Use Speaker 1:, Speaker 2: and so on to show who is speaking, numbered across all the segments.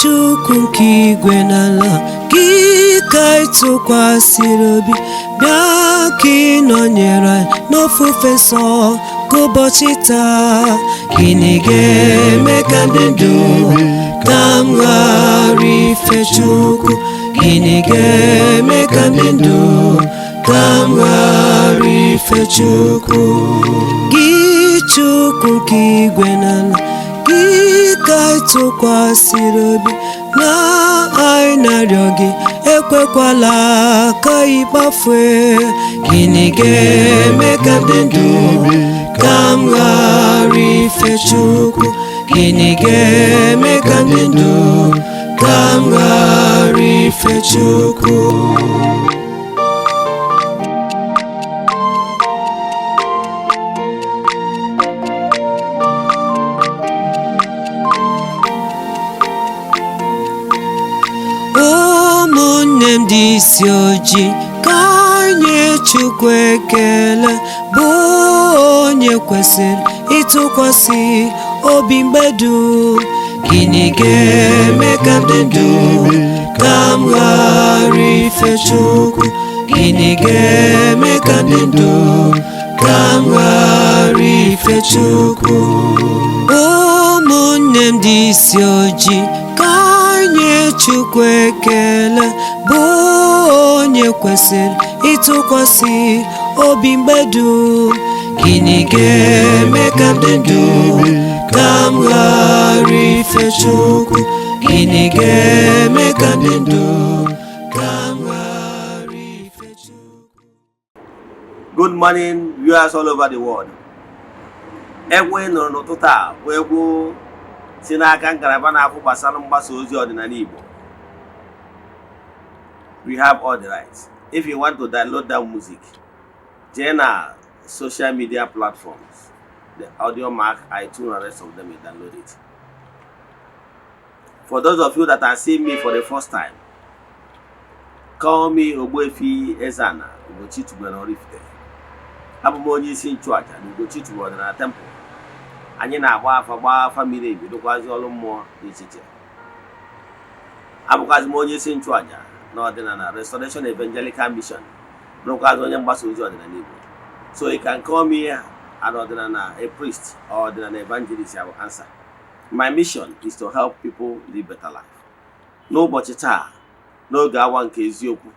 Speaker 1: Chukwu nke igwe n'ala, gị ka ị tụkwasịrị obi. Bịa ka ị nọnyere anyị n'ofufe nsọ ka ụbọchị taa. Gịnị ga-eme ka ndị ndụ ka m ghara ife Chukwu? Gịnị ga-eme ka ndị ndụ ka m ghara ife Chukwu? Gị Chukwu nke igwe n'ala, gị ka ị tụkwasịrị obi na anyị na-arịọ gị, ekwekwala ka ị kpafue. Gịnị ga-eme ka ndị ndụ ka m ghara ife Chukwu? Gịnị ga-eme ka ndị ndụ ka m ghara ife Chukwu? Ụmụnne m dị isi ojii, ka anyị Chukwu ekele, bụ onye kwesịrị ịtụkwasị obi mgbe dum. Gịnị ga-eme ka m dị ndụ ka m ghara ife Chukwu? Gịnị ga-eme ka m dị ndụ ka m ghara ife Chukwu? Ụmụnne m dị isi ojii, ka anyị Chukwu ekele, bụ onye kwesịrị ịtụkwasị obi mgbe dum. Gịnị ga-eme ka m dị ndụ ka m ghara ife Chukwu? Gịnị ga-eme ka m dị ndụ ka m ghara ife Chukwu?
Speaker 2: Good morning, viewers all over the world. Egwu ị nụrụ n'ụtụtụ a bụ egwu si n'aka ngalaba na-afụ gbasara mgbasa ozi ọdịnala Igbo. We have all the rights. If you want to download that music, jee na social media platforms, the Audiomack, iTunes, and rest of them, you download it. For those of you that are seeing me for the first time, call me Ogbuefi Eze-Ana Ugochi tubelu Oraifite. Abụ m onye isi nchụaja na Ugochi tubelu ọdịnala temple. Anyị na-agba afa, gbaa afa miri emi, rụkwazi ọrụ mmụọ dị iche iche. Abụkwazi m onye isi nchụaja na Ọdịnala Restoration Evangelical Mission, bụrụkwazi onye mgbasa ozi ọdịnala Igbo. So you can call me an ọdịnala, a priest or ọdịnala evangelist, I will answer. My mission is to help people live better life. N'ụbọchị taa, n'oge awa nke eziokwu,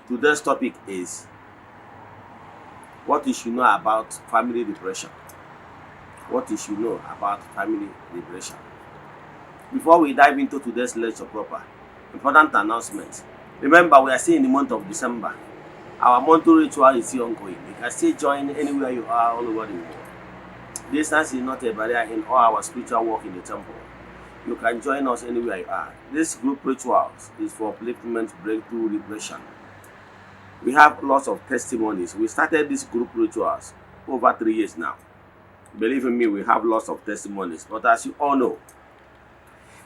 Speaker 2: today's topic is what you should know about family liberation. What you should know about family liberation. Before we dive into today's lecture proper, important announcement. Remember, we are still in the month of December. Our monthly ritual is still ongoing. You can still join anywhere you are all over the world. Distance is not a barrier in all our spiritual work in the temple. You can join us anywhere you are. This group rituals is for upliftment, breakthrough, liberation. We have lots of testimonies. We started this group rituals over 3 years now. Believe in me, we have lots of testimonies. But as you all know,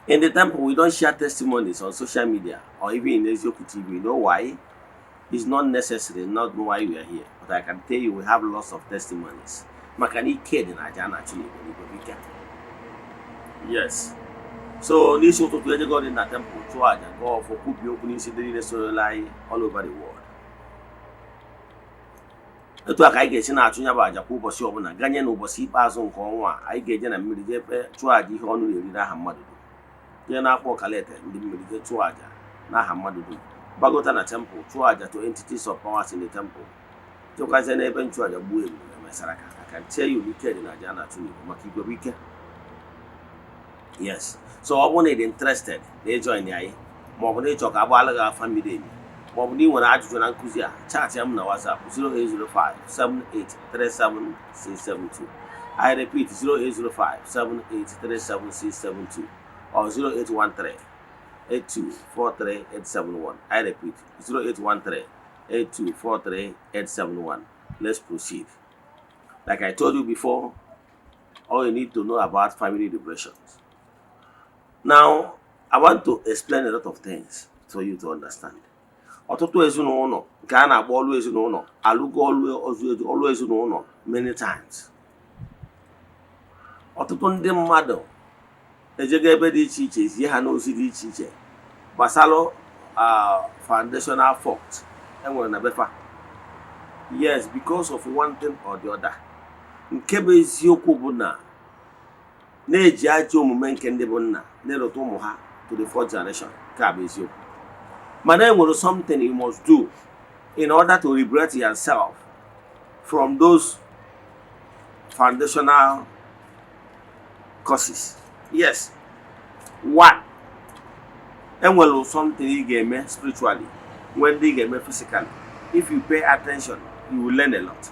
Speaker 2: in the temple, we don't share testimonies on social media or even in Ezioku TV. You know why? It's not necessary, not why we are here. But I can tell you we have lots of testimonies. Maka na ike dị na aja a na-achụ n'igwe n'igwe bụ ike. Yes. So n'isi ụtụtụ, ejego dị na temple chụọ aja, gọọ ọfọ, kwubie okwu n'isi ndị niile sorola anyị all over the world. Etu a ka anyị ga-esi na-achụ ya bụ aja kwa ụbọchị ọbụla ganye n'ụbọchị ikpeazụ nke ọnwa a. Anyị ga-eje na mmiri jee kpee, chụọ aja ihe ọnụ na-eri n'aha mmadụ dum, jee na-akpọ ọkalete ndị mmiri, jee chụọ aja n'aha mmadụ dum, gbagota na temple chụọ aja to entities of powers in the temple, chụkwazie n'ebe nchụaja, gbuo ebule, mesara ka I can tell you, ike dị na aja a na-achụ n'igwe, maka igwe bụ ike. Yes, so ọ bụrụ na ị dị interested na ịjoin anyị, ma ọ bụ na ịchọ ka agbaala gị afa miri emi, ma ọ bụ na ị nwere ajụjụ na nkụzi a, chat ya m na WhatsApp 0805 7837672. I repeat, 0805 7837672 or 0813 8243871. I repeat, 0813 8243871. Let's proceed. Like I told you before, all you need to know about family liberations. Now, I want to explain a lot of things for you to understand. Ọtụtụ ezinụlọ nke a na-akpọ ọlụ ezinụlọ alụgo ọlụ ezinụlọ many times. Ọtụtụ ndị mmadụ Ejego ebe dị iche iche zie ha n'ozi dị iche iche gbasalụ foundational fault enwere na befa. Yes, because of one thing or the other. Nke bụ eziokwu bụ na na-eji ajọ omume nke ndị bụ nna na-erute ụmụ ha to the fourth generation. Nke a bụ eziokwu, mana e nwere something you must do in order to liberate yourself from those foundational curses. Yes, one, enwere something ị ga-eme spiritually, nwee ndị ị ga-eme physically. If you pay attention, you will learn a lot.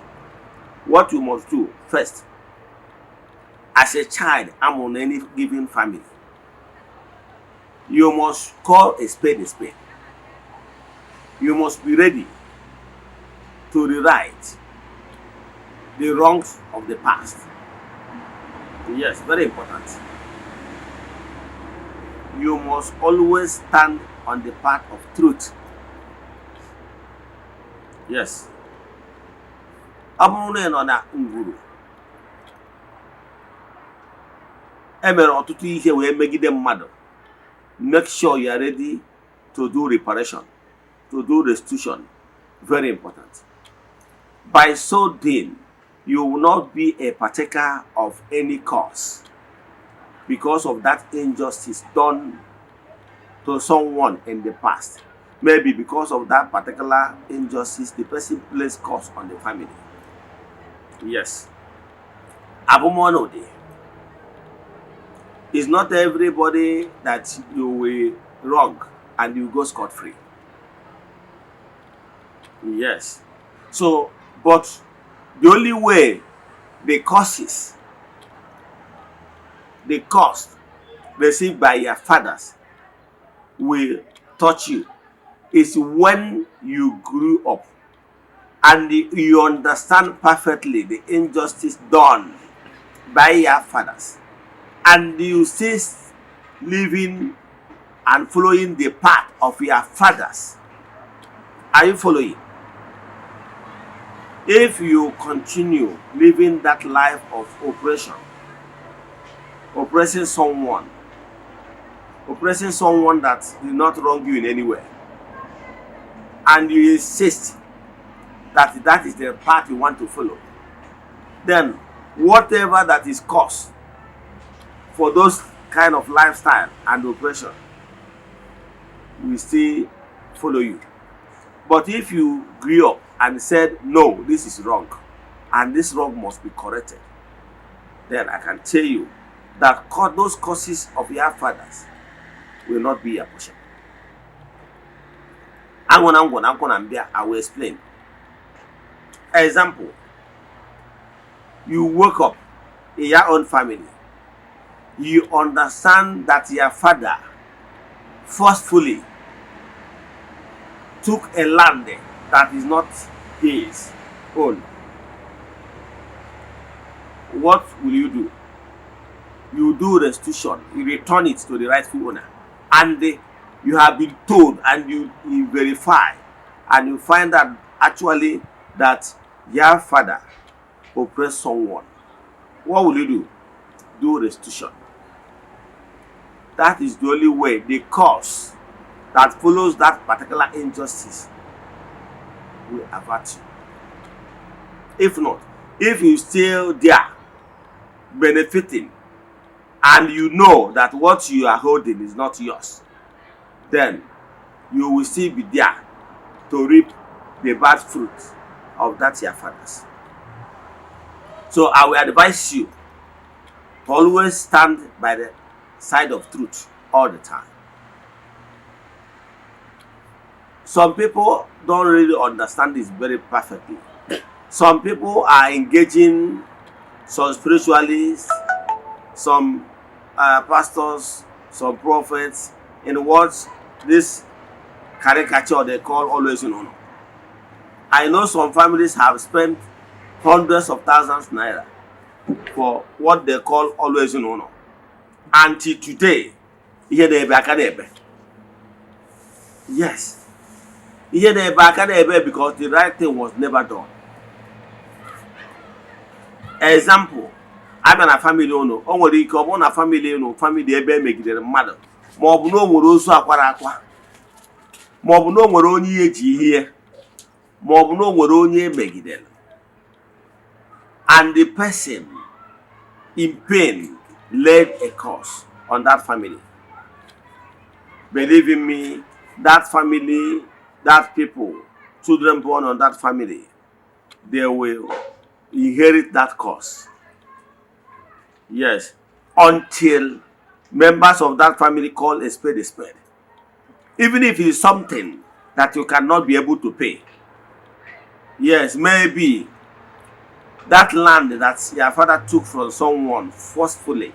Speaker 2: What you must do first, as a child amụrụ na any given family, you must call a spade a spade. You must be ready to rewrite the wrongs of the past. Yes, very important. You must always stand on the path of truth. Yes. Ọ bụrụ na ị nọ na ngwuru e mere ọtụtụ ihe wee megide mmadụ, make sure you are ready to do reparation, to do restitution. Very important. By so doing, you will not be a partaker of any curse because of that injustice done to someone in the past. Maybe because of that particular injustice, the person placed curse on the family. Yes. Abụmọnụ dị. It's not everybody that you will wrong and you go scot free. Yes. So, but the only way the curses, the cost received by your fathers will touch you is when you grew up and you understand perfectly the injustice done by your fathers and you still living and following the path of your fathers. Are you following? If you continue living that life of oppression, oppressing someone, oppressing someone that did not wrong you in any way, and you insist that that is the path you want to follow, then whatever that is cost for those kind of lifestyle and oppression will still follow you. But if you grew up and said, "No, this is wrong, and this wrong must be corrected," then I can tell you that those curses of your fathers will not be your portion. Aṅụ na ngwọ na nkwụ na mbịa, I will explain. Example, you wake up in your own family, you understand that your father forcefully took a land that is not his own. What will you do? You do restitution, you return it to the rightful owner. And you have been told and you verify and you find that actually that your father oppressed someone. What will you do? Do restitution. That is the only way the curse that follows that particular injustice will avert you. If not, if you still there benefiting and you know that what you are holding is not yours, then you will still be there to reap the bad fruit of that your fathers. So I will advise you to always stand by the side of truth all the time. Some people don't really understand this very perfectly. Some people are engaging some spiritualists, some pastors, some prophets in what this caricature they call always in honor. I know some families have spent hundreds of thousands naira for what they call always in honor. Until today, ihe na-ebe aka na-ebe. Yes. Ihe na-ebe aka na-ebe because the right thing was never done. Example, Abịa na family ụnụ, o nwere ike ọ bụrụ na family ụnụ, family ebe emegidere mmadụ, ma ọ bụ na o nwere ozu akwara akwa, ma ọ bụ na o nwere onye ihe eji ihe, ma ọ bụ na o nwere onye emegidere, and the person in pain laid a curse on that family, believe in me, that family, that people, children born on that family, they will inherit that curse, yes, until members of that family call a spade a spade. Even if it is something that you cannot be able to pay. Yes, maybe that land that your father took from someone forcefully,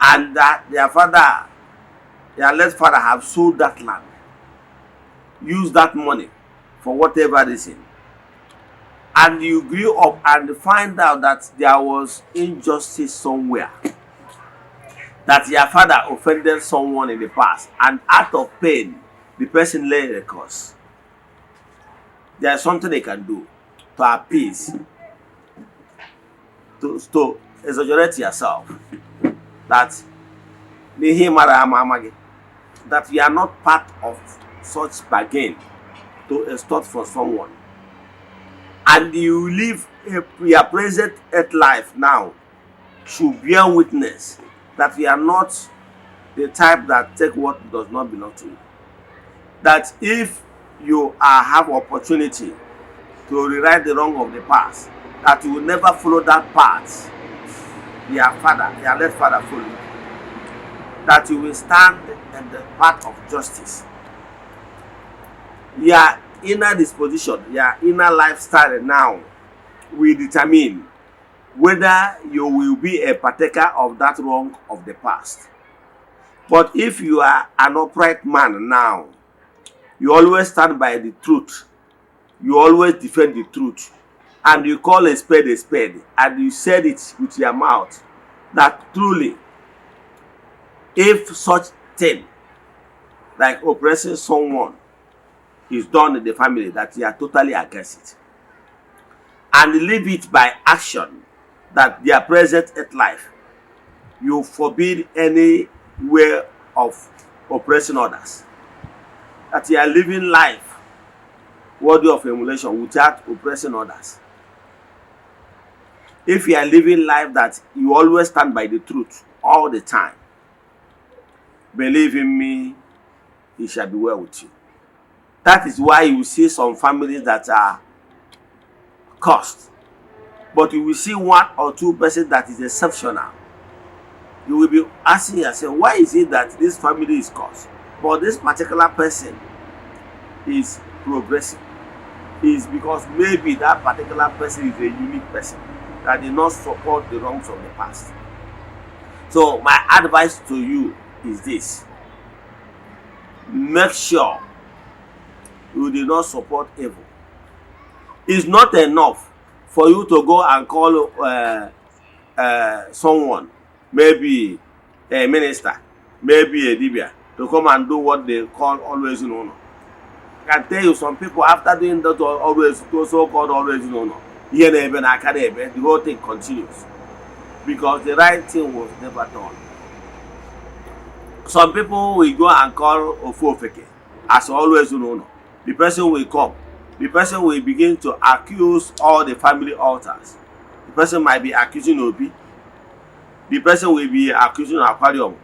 Speaker 2: and that their father, their late father, have sold that land, used that money for whatever reason, and you grew up and find out that there was injustice somewhere, that your father offended someone in the past, and out of pain, the person laid a curse. There's something they can do to appease, to exaggerate yourself that n'ihe mara ama ama gị, that you are not part of such bargain to extort from someone, and you live your present earth life now should bear witness that you are not the type that take what does not belong to you. That if you are have opportunity to rewrite the wrong of the past, that you will never follow that path your father, your late father followed. That you will stand in the path of justice. Your inner disposition, your inner lifestyle now will determine whether you will be a partaker of that wrong of the past. But if you are an upright man now, you always stand by the truth, you always defend the truth, and you call a spade, and you said it with your mouth that truly, if such thing like oppressing someone is done in the family, that you are totally against it, and live it by action, that their present earth life, you forbid any way of oppressing others, that you are living life worthy of emulation without oppressing others. If you are living life that you always stand by the truth all the time, believe in me, it shall be well with you. That is why you see some families that are cursed, but you will see one or two persons that is exceptional. You will be asking yourself, why is it that this family is cursed, but this particular person is progressing? Is because maybe that particular person is a unique person that did not support the wrongs of the past. So my advice to you is this: make sure you did not support evil. It's not enough for you to go and call someone, maybe a minister, maybe a dibia, to come and do what they call always in honor. I can tell you, some people, after doing that always, so called always in honor, ihe na-ebe na aka na-ebe, the whole thing continues because the right thing was never done. Some people will go and call ofu ofeke as always in honor. The person will come, the person will begin to accuse all the family altars. The person might be accusing Obi, the person will be accusing aquarium,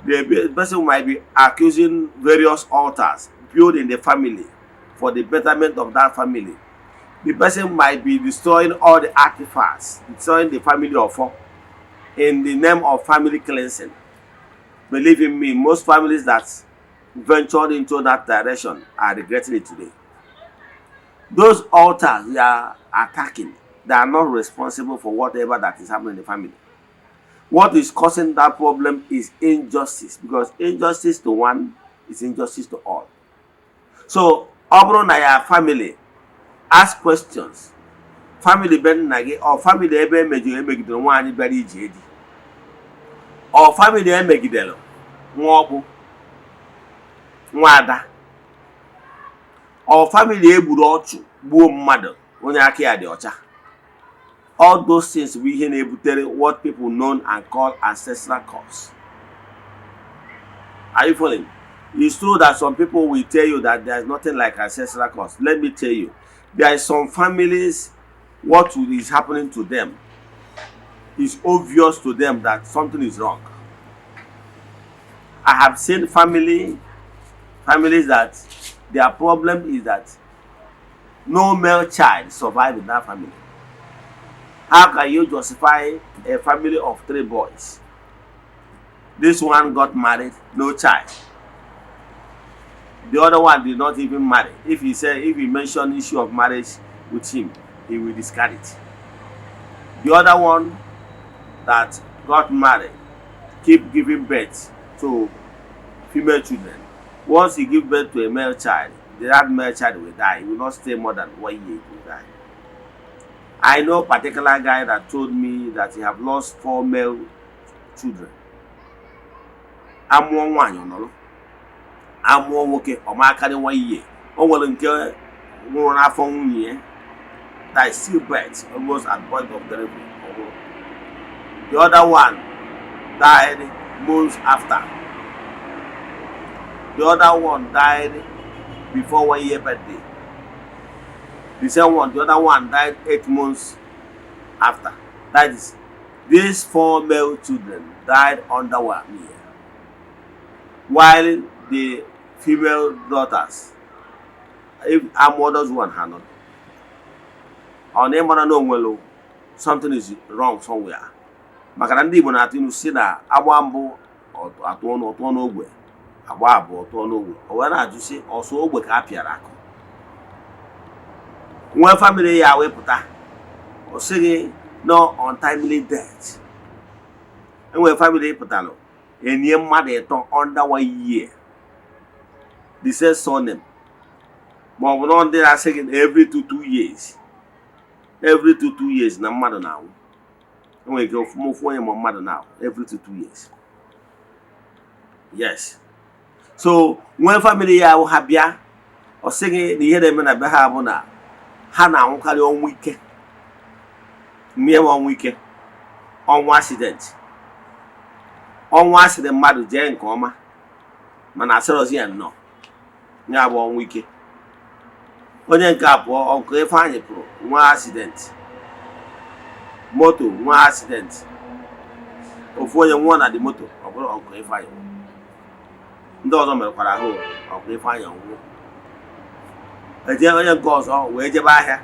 Speaker 2: the person might be accusing various altars built in the family for the betterment of that family. The person might be destroying all the artifacts, destroying the family of four in the name of family cleansing. Believe in me, most families that ventured into that direction are regretting it today. Those altars they are attacking, they are not responsible for whatever that is happening in the family. What is causing that problem is injustice, because injustice to one is injustice to all. So ọ bụrụ na ya family, ask questions, family be nna gị, ọ family ebe emejiri emegidere nwaanyị bịara ije di, ọ family emegidere nwa ọkpụ nwa ada, ọ family egburu ọchụ gbuo mmadụ onye aka ya dị ọcha. All those things bụ ihe na-ebutere what people known and call ancestral curse. Are you following? It's true that some people will tell you that there is nothing like ancestral curse. Let me tell you, there are some families, what is happening to them is obvious to them that something is wrong. I have seen families that their problem is that no male child survive in that family. How can you justify a family of three boys? This one got married, no child. The other one did not even marry. If he mention issue of marriage with him, he will discard it. The other one that got married keep giving birth to female children. Once he give birth to a male child, that male child will die. He will not stay more than one year, he will die. I know a particular guy that told me that he have lost four male children. Amụọ nwaanyị, ọ nọrọ. Amụọ nwoke, ọ ma akarị nwa ihe. O nwere nke nwụrụ n'afọ nwunye ya, that is still birth, almost at point of delivery, ọ nwụrụ. The other one died months after. The other one died before one year birthday. The same one, the other one died 8 months after. That is, these four male children died under one year, while the female daughters, if amụọdọ's one ha nọ ọ na ịmara na onwelu, something is wrong somewhere, maka na ndị Igbo na-atụ ilu si na agba mbụ atụọ n'ọtụọ n'ogwe, agba abụọ tụọ n'ogwe. O wee na-ajụ sị, ọsọ ogbe ka a pịara akụ nwee family ya wepụta, ọ sịghị no untimely death. Enwere family pụtalụ enye mmadụ ịtọ under one year, the same surname, ma ọ bụ na ndị na-asị gị na every 2 2 years, every 2 2 years na mmadụ na-anwụ. Enwere ike ofu onye ma mmadụ na every 2 2 years. Yes, so nwee family ya ahụ ha bịa, ọ sị gị na ihe na-eme na be ha bụ na ha na-anwụkarị ọnwụ ike. Mmie ọnwụ ike, ọnwụ accident, ọnwụ asịrị mmadụ jee nke ọma mana asịrọzi ya nnọọ, ya bụ ọnwụ ike. Onye nke a pụọ, ọnkụ Ifeanyị pụrụ nwa accident moto, nwa accident, ofu onye nwụọ na dị moto. Ọ bụrụ ọnkụ Ifeanyị nwụrụ, ndị ọzọ merekwara ahụ. Ọnkụ Ifeanyị ọnwụọ, eje onye nke ọzọ wee jebe ahịa,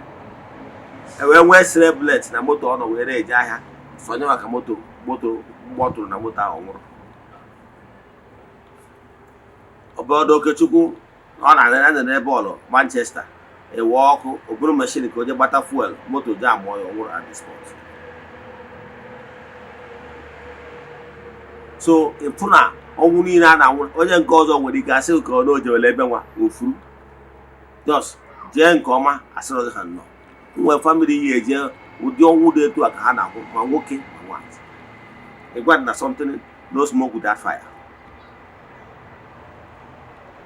Speaker 2: e wee nwee stray bullet na moto ọ nọ wee na-eje ahịa, sonye maka moto mgbọtụrụ na moto ahụ, nwụrụ. Obodo Okechukwu ọ na-anene bọọlụ Manchester, ewe ọkụ oburu machine ka o jee gbata fuel, moto jam ya, ọ nwụrụ at the spot. So ịfụ na ọnwụ niile a na-anwụ, onye nke ọzọ nwere ike asị ka ọ na ojewere ebe nwa ofuru jos jee nke ọma, asịrọzi ha nnọọ. Nwee family ya eje, ụdị ọnwụ dị etu a ka ha na-akwụ, ma nwoke ma nwaanyị. Ịgwa na something no smoke without fire.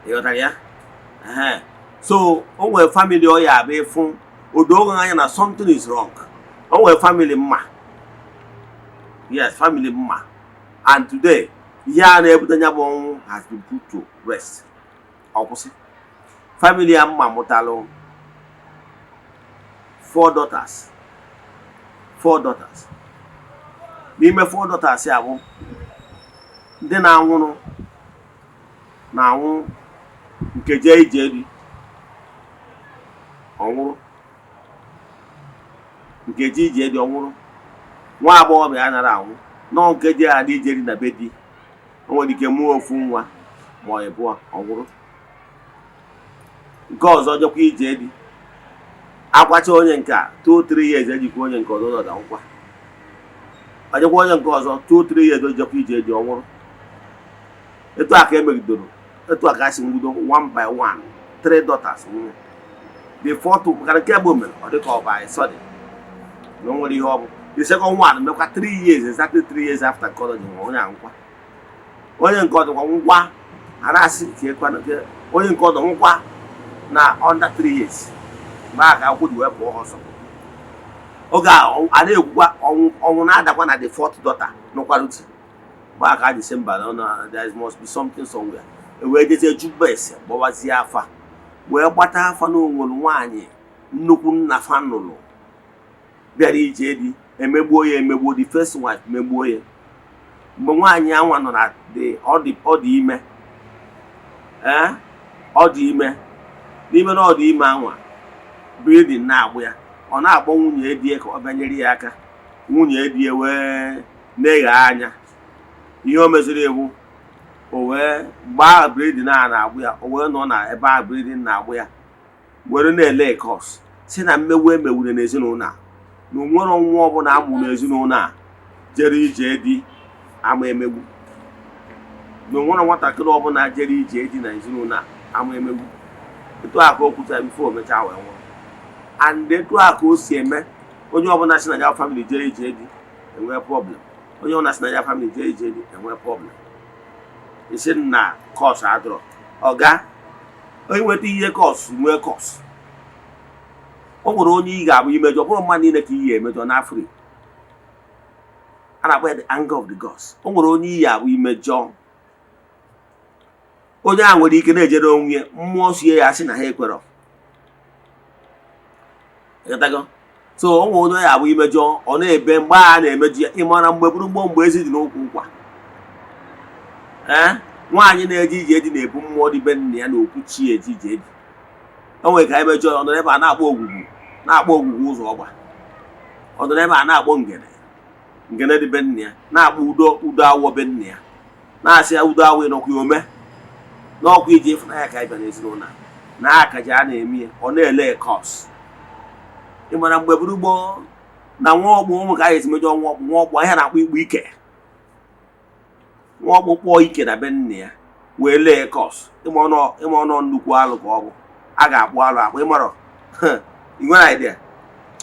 Speaker 2: Ị ghọtara ya? Ehe. So o nwere family ọ ya abịa ịfụ odo anya na something is wrong. O nwere family mma, yes, family mma, and today ihe a na-ebute ya bụ ọnwụ has been put to rest. Ọ kwụsị. Family ya mma mụtalụ four daughters, four daughters. N'ime four daughters ya bụ ndị na-anwụrụ na-anwụ, nke jee ije di ọnwụrụ, nke ji ije dị ọnwụrụ. Nwa agbọghọbịa anaghị anwụ nọọ, nke ji adị ije dị na be di, o nwere ike mụọ ofu nwa ma ọ ịbụọ, ọnwụrụ. Nke ọzọ jekwa ije di, akwacha onye nke a 2 3 years, ejikwa onye nke ọzọ ọdọ nkwa, ojekwa onye nke ọzọ 2 3 years, ojekwa ije dị, ọnwụrụ. Etu a ka emegidoro, etu a ka a si nwudo one by one, three daughters nwụrụ. The fourth, maka nke bụ mere ọ dịka ọ bụ anyị sọdị na o nwere ihe ọ bụ. The second one mekwa 3 years, exactly 3 years after nke ọzọ ji nwe onye anwụkwa. Onye nke ọzọ nwụkwa, a na-asị ka ekwana onye nke ọzọ nwụkwa na under 3 years mgbe a ka akwụkwọ ji wee pụọ ọsọ. Oge a a na-ekwukwa ọnwụ, ọnwụ na-adakwa na the fourth daughter nụkwara di. Mgbe aka ji sị mba, na there must be something somewhere. E wee jezie jụba ese, gbawazie afa, wee gbata afa na onwere nwaanyị nnukwu nna fa nụrụ bịara ije di, emegbuo ya, emegbuo the first wife, megbuo ya. Mgbe nwaanyị anwa nọ na the ọ dị ime, ee, ọ dị ime, n'ime na ọ dị ime anwa, bleeding na-agbụ ya. Ọ na-akpọ nwunye di ya ka ọ bịanyere ya aka. Nwunye di ya wee na-eghe anya. Ihe o meziri ewu, o wee mgbe ahụ bleeding a na-agbụ ya, o wee nọ na ebe ahụ bleeding na-agbụ ya, were na-ele curse, si na mmegbu emegburu n'ezinụlọ a, na onwere nwa ọbụla amụ n'ezinụlọ a jere ije di ama emegbu, na onwere nwatakịrị ọbụla jere ije di na ezinụlọ a ama emegbu. Etu a ka o kwuchara before o mechaa wee nwụrụ. And etu a ka o si eme, onye ọbụla si na ya family jere ije di enwee problem, onye ọbụla si na ya family jere ije di enwee problem. Isi na curse adọrọ ọga, onye nweta ihe curse nwee curse. O nwere onye ị ga-abụ imejọ, bụrụ mmadụ niile ka ị ga-emejọ n'afrị a na-akpọ ya the anger of the gods. O nwere onye ị ga-abụ imejọ, onye a nwere ike na-ejere onwe ya, mmụọ sie ya asị na ha ekwerọ. Ịghọtago? So o nwere onye ya abụ imejọ, ọ na-ebe mgbe a na-emejọ ya. Ịmara mgbe bụrụ gboo, mgbe ezi dị n'ụkwụ ụkwa, ee, nwaanyị na-eje ije dị na-ebu mmụọ dị be nna ya na okwu chi eje ije dị. O nwere ka emejọ, ọ nọrọ ebe a na-akpọ ogwugwu, na-akpọ ogwugwu ụzọ ọgba. Ọ nọrọ ebe a na-akpọ ngene, ngene dị be nna ya, na-akpọ udo, udo awọ be nna ya, na-asị ya udo awọ ịnọkwa ya ome n'ọkwa iji ịfụnanya ka anyị bịa n'ezinụlọ a na akaja a na-eme ya. Ọ na-ele curse. Ị mara mgbe buru gboo na nwa ọgbụ ụmụ ka a ga-esi mejọ nwa ọgbụ, nwa ọgbụ ihe na-akpọ ikpu ike, nwa ọgbụ kpọọ ike na be nna ya wee lee curse. Ịma ọnụ nnukwu alụ ka ọ bụ a ga-akpụ alụ akpụ. Ịmarọ, ị nwere idea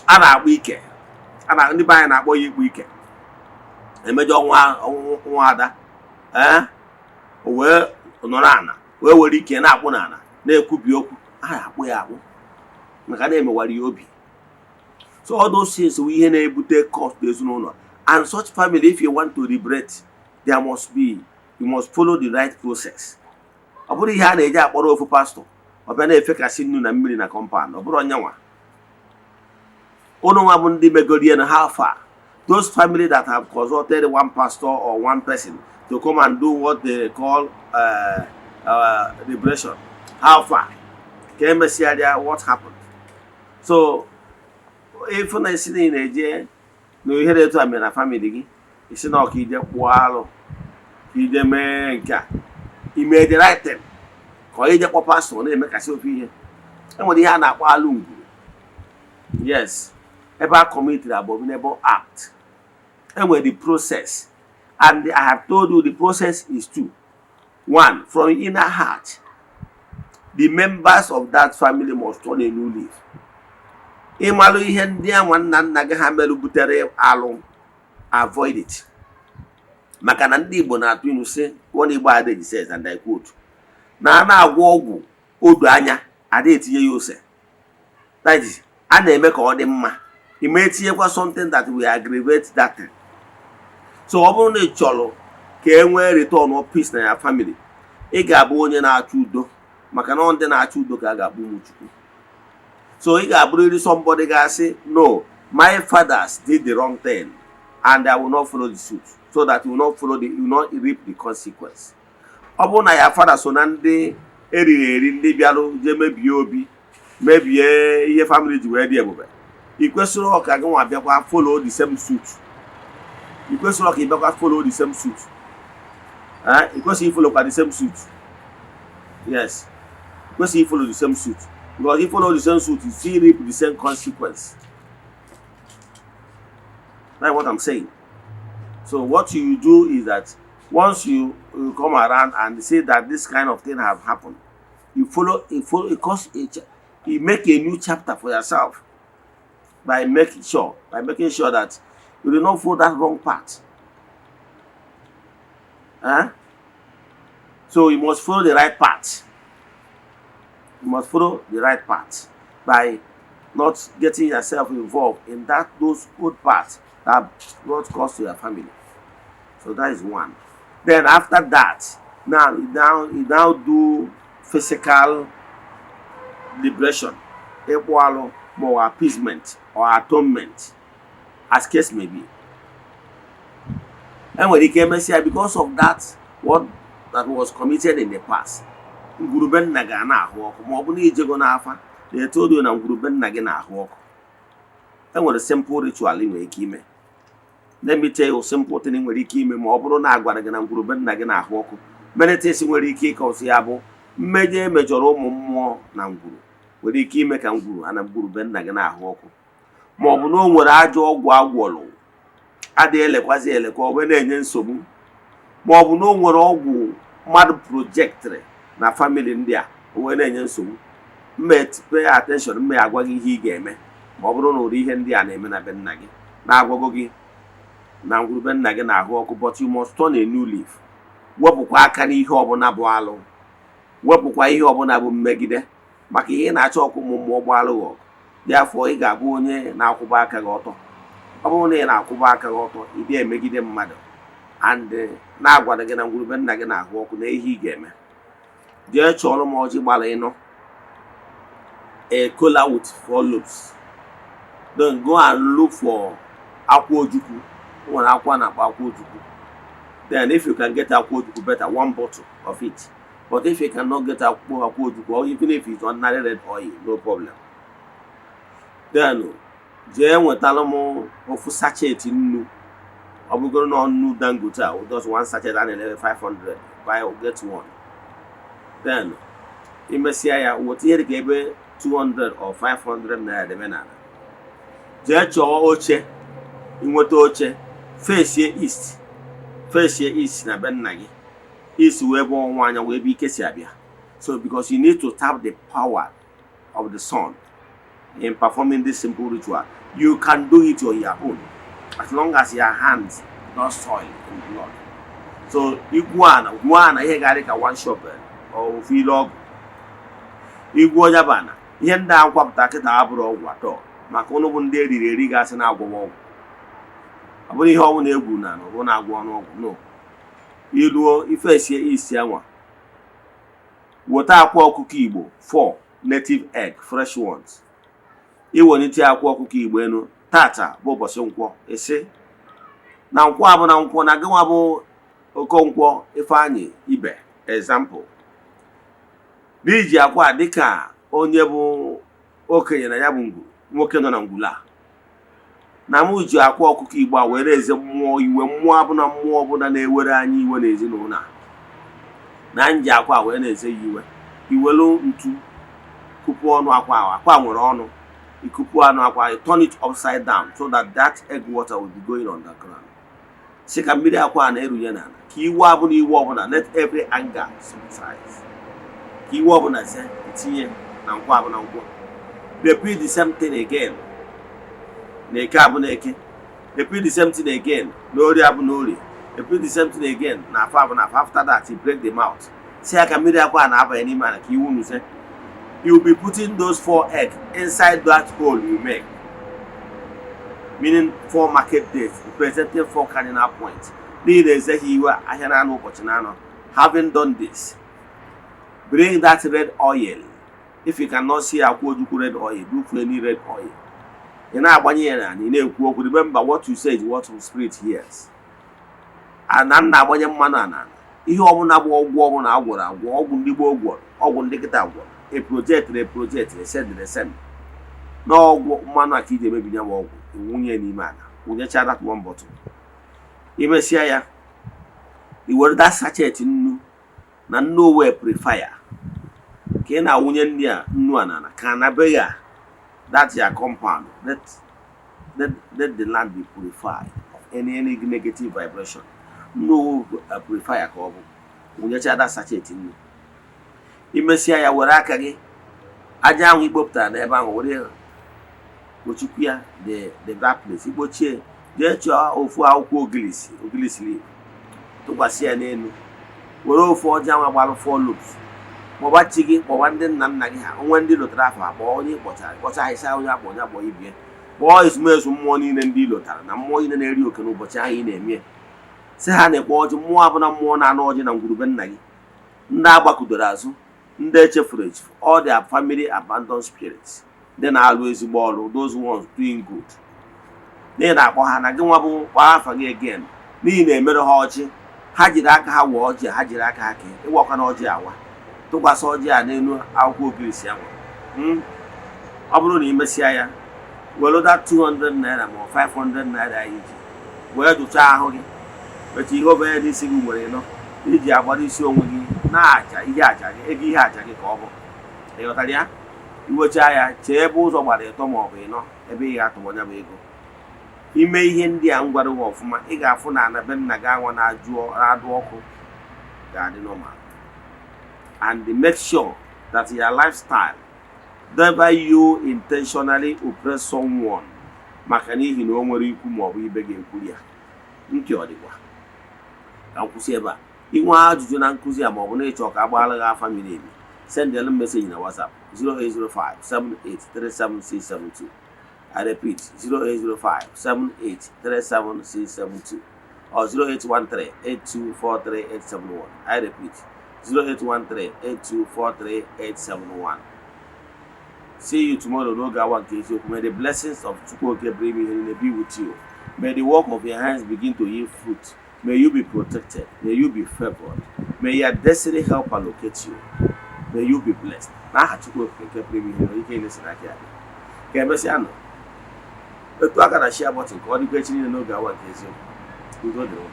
Speaker 2: a na-akpụ ike a na ndị be anyị na-akpọ ya ikpu ike. Emejọ nwa nwa ada, ee, o wee nọrọ ana wee were ike na-akpụ n'ala, na-ekwubi okwu a ga-akpụ ya akpụ maka na emewara ya obi. So all those things wụ ihe na-ebute curse n'ezinụlọ. And such family, if you want to liberate, there must be, you must follow the right process. Ọ bụrụ ihe a na-eji akpọrọ ofu pastọ, ọ bịa na-efekasị nnu na mmiri na compound, ọ bụrụ onyenwa ụnụ nwa bụ ndị megorie na how far. Those family that have consulted one pastor or one person to come and do what they call liberation, how far? Ka emesịa, what happened? So ịfụ na isi na ị na-eje na ihere etu a mere na family gị, isi na ọka ije kpụọ alụ, ka ije mee nke a, ime the right thing, ka ọ ije kpọ pastọ na-emekasị ofe ihe. Enwere ihe a na-akpọ alụ ngwuru. Yes, ebe a committed abominable act, enwere the process, and I have told you the process is two. One, from inner heart, the members of that family must turn a new leaf. Ịmalụ ihe ndị anwa nna nna gị ha merụ butere alụ, avoid it. Maka na ndị Igbo na-atụ ilu sị, one Igbo adage says, and I quote, na a na-agwọ ọgwụ odo anya, ada etinye ya ose. That is, a na-eme ka ọ dị mma, ime etinyekwa something that will aggravate that thing. So ọ bụrụ na ị chọrọ ka e nwee return of peace na ya family, ị ga-abụ onye na-achọ udo, maka na ọ ndị na-achọ udo ka a ga-akpọ ụmụ Chukwu. So ị ga-abụrịrị somebody ga-asị, "No, my fathers did the wrong thing and I will not follow the suit," so that you will not reap the consequence. Ọ bụrụ na ya father so na ndị eriri eri, ndị bịarụ jee mebie obi, mebie ihe family ji wee dị ebube, ị kwesịrị ka gị nwa bịakwa follow the same suit. Ị kwesịrị ka ị bịakwa follow the same suit. Eh, ị kwesịrị follow kwa the same suit. Yes, ị kwesịrị follow the same suit, because if you follow the same suit, you still reap the same consequence. That's what I'm saying. So what you do is that once you come around and say that this kind of thing have happened, you follow it, cause you make a new chapter for yourself by making sure that you do not follow that wrong path. Huh? So you must follow the right path. You must follow the right path by Not getting yourself involved in that those good parts that brought curse to your family. So that is one. Then after that, now you now do physical liberation, ịkpụ alụ ma ọ appeasement or atonement, as case may be. Enwere ike emesịa, because of that what that was committed in the past, ngwurube nna gị a na-ahụ ọkụ, ma ọ bụ na ijego n'afa na-etodo na ngwurube nna gị na-ahụ ọkụ. Enwere simple ritual ị nwere ike ime. Let me tell you simple thing ị nwere ike ime ma ọ bụrụ na agwara gị na ngwurube nna gị na-ahụ ọkụ. Many things nwere ike ịkọsị ya bụ mmejọ emejọrọ ụmụ mmụọ na ngwuru nwere ike ime ka ngwuru ana ngwurube nna gị na-ahụ ọkụ, ma ọ bụ na o nwere ajọ ọgwụ agwọrọ adịghị elekwazi elekwa ọ wee na-enye nsogbu, ma ọ bụ na o nwere ọgwụ mmadụ projectịrị na family ndị a o wee na-enye nsogbu. Mme pay attention, mme agwa gị ihe ị ga-eme ma ọ bụrụ na ụdị ihe ndị a na-eme na be nna gị, na-agwago gị na ngwurube nna gị na-ahụ ọkụ. But you must turn a new leaf. Wepụkwa aka n'ihe ọbụla bụ alụ, wepụkwa ihe ọbụla bụ mmegide, maka ihe ị na-achọ ọkụ ụmụ mmụọ gbaalụ gị ọgụ dị afọ. Ị ga-abụ onye na-akwụba aka gị ọtọ. Ọ bụrụ na ị na-akwụba aka gị ọtọ, ị dị emegide mmadụ and na-agwara gị na ngwurube nna gị na-ahụ ọkụ, na ihe ị ga-eme, jee chọọrọ m ọjị gbara ịnọ, a kola with four lobes. Then go and look for akwa ojukwu. O nwere akwa a na-akpọ akwa ojukwu. Then if you can get akwa ojukwu, better, one bottle of it. But if you cannot get akwa ojukwu, or even if it's ordinary red oil, no problem. Then jee nwetara m ofu sachet nnu. Ọ bụgoro na nnu Dangote a, just one sachet a na-ere 500, buy, get one. Then imesịa ya, weta ihe dịka ebe 200 or 500 naira debe n'ala. Jee chọọ oche, inweta oche, fesie east, fesie east na be nna gị. East wee bụ ọnwa anyanwụ, ebe ike si abịa. So because you need to tap the power of the sun in performing this simple ritual. You can do it on your own as long as your hands not soil in blood. So igwu ana, gwuo ana ihe ga-adị ka one shovel or ofu ile ọgụ. Igwu onye bụ ana, ihe ndị a nkwapụta kịta abụrụ ọgwụ atọ, maka ụnụ bụ ndị eriri eri ga-asị na-agwọwa ọgwụ. Ọ bụrụ ihe ọnwụ na-egwu na ọ bụrụ na-agwọ ọnụ ọgwụ no. Iruo ifesie isi anwa, weta akwa ọkụkọ Igbo 4, native egg, fresh ones. Iwelite akwa ọkụkọ Igbo elu. Tata bụ ụbọchị Nkwọ. Isi na Nkwọ abụ na Nkwọ na gịnwa bụ Okonkwo Ifeanyị Ibe, example, n'iji akwa dịka onye bụ okenye na ya bụ ngwuru nwoke nọ na ngwuru a, na mụ ji akwa ọkụkọ Igbo a were eze mmụọ iwe, mmụọ abụna mmụọ ọbụla na-ewere anyị iwe n'ezinụlọ a, na nji akwa wee na-eze ya iwe. Iwelu ntu kupu ọnụ akwa ahụ. Akwa nwere ọnụ. Ikupu anụ akwa, you turn it upside down so that that egg water will be going on the ground. Si ka mmiri akwa a na-erunye n'ala, ka iwe abụla iwe ọbụla, let every anger subside, ka iwe ọbụla ze tinye na Nkwọ abụna Nkwọ. Repeat the same thing again na Eke abụ na Eke. Repeat the same thing again na Orie abụ na Orie. Repeat the same thing again na Afọ abụ na Afọ. After that, you break the mouth, si ya ka mmiri akwa a na-abanye n'ime ala, ka iwu nuze. You will be putting those four eggs inside that hole you make, meaning four market days representing four cardinal points, n'ihi na ezeghị iwe ahịa na anụ ụbọchị na anọ. Having done this, bring that red oil. If you cannot see akwa ojukwu red oil, look for any red oil. Ị na-agbanye ya na ị na-ekwu okwu. Remember, what you say is what spirit hears. Na m na-agbanye mmanụ a n'ala, ihe ọbụla bụ ọgwụ ọbụla agwọrọ agwọ, ọgwụ ndị gboo gwọrọ, ọgwụ ndị kịta gwọrọ, a project, a project, esend, esend n'ọgwụ mmanụ a ka iji emebi ya bụ ọgwụ. Wunye n'ime ala, wụnyecha that one bottle. Imesịa ya, i were that sachet nnu na nnu owe purifier ka ị na-awụnye nri a, nnu a n'ala, ka na be ya, that your compound, let the land be purified of any negative vibration. Nnu owe purifier ka ọ bụ. Wụnyecha that sachet nnu. Imesịa ya, were aka gị, aja ahụ ikpopụtara n'ebe ahụ, were kpochikwu ya the that place. Ikpochie, jee chọọ ofu akwụkwọ ogilisi, ogilisi leaf, tụkwasị ya n'elu. Were ofu ọjị anwa gbalụ four lobes. Kpọba chi gị, kpọba ndị nna nna gị ha, onwe ndị lotara afọ, akpọọ onye kpọchara kpọcha ịsa, onye akpọ, onye akpọ ibie. Kpọọ ezumezu mmụọ niile ndị ị lotara na mmụọ niile na-eri oke n'ụbọchị ahụ ị na-eme. Sị ha na-ekwe ọjị, mmụọ abụna mmụọ na-anụ ọjị na ngwurube nna gị, ndị agbakudoro azụ, ndị echefuru echefu, all their family abandoned spirits, ndị na-alụ ezigbo ọrụ, those ones doing good, n'ihi na-akpọ ha na gị nwa bụ kpọọ afa gị again, n'ihi na-emere ha ọjị. Ha jiri aka ha wee ọjị, ha jiri aka ha kee ịwakwa na ọjị awa, tụkwasị ọjị a n'elu akwụkwọ ogirisi ahụ. Ọ bụrụ na ị mesịa ya, were that ₦200 ma ọ ₦500 anyị ji wee jụchaa ahụ gị, mecha ihe obere n'isi gị nwere ịnọ iji agbara isi onwe gị na-aja ihe aja gị, ego ihe aja gị ka ọ bụ. Ị ghọtara ya? Iwechaa ya, chee ebe ụzọ gbara ịtọ ma ọ bụ ịnọ ebe ị ga-atụwa ya bụ ego. Ime ihe ndị a m gwara gị ọfụma, ị ga-afụ na ana be nna gị anwa na-ajụ na-adụ ọkụ ga-adị normal. And make sure that your lifestyle never, you intentionally oppress someone maka n'ihi na o nwere ikwu ma ọ bụ ibe ga-ekwuru ya ntị. Ọ dịkwa ka m kwụsị ebe a. Inwe ajụjụ na nkụzi a ma ọ bụ na ịchọ ka a gbaara gị afa miri emi, send m message na WhatsApp 0805 7837672. I repeat, 0805 7837672 or 0813 8243871. I repeat, 0813 8243871. See you tomorrow n'oge awa nke eziokwu. May the blessings of Chukwu Okike bring ihe niile be with you. May the work of your hands begin to yield fruit. May you be protected. May you be favored. May your destiny help allocate you. May you be blessed. N'aha Chukwu Okike nke pụrụ ime ihe niile, ike niile si n'aka ya bịa. Ka emesịa nụ. Etu aka na share button ka ọ dịkwa echi niile n'oge awa nke eziokwu. Udo dịrị unu.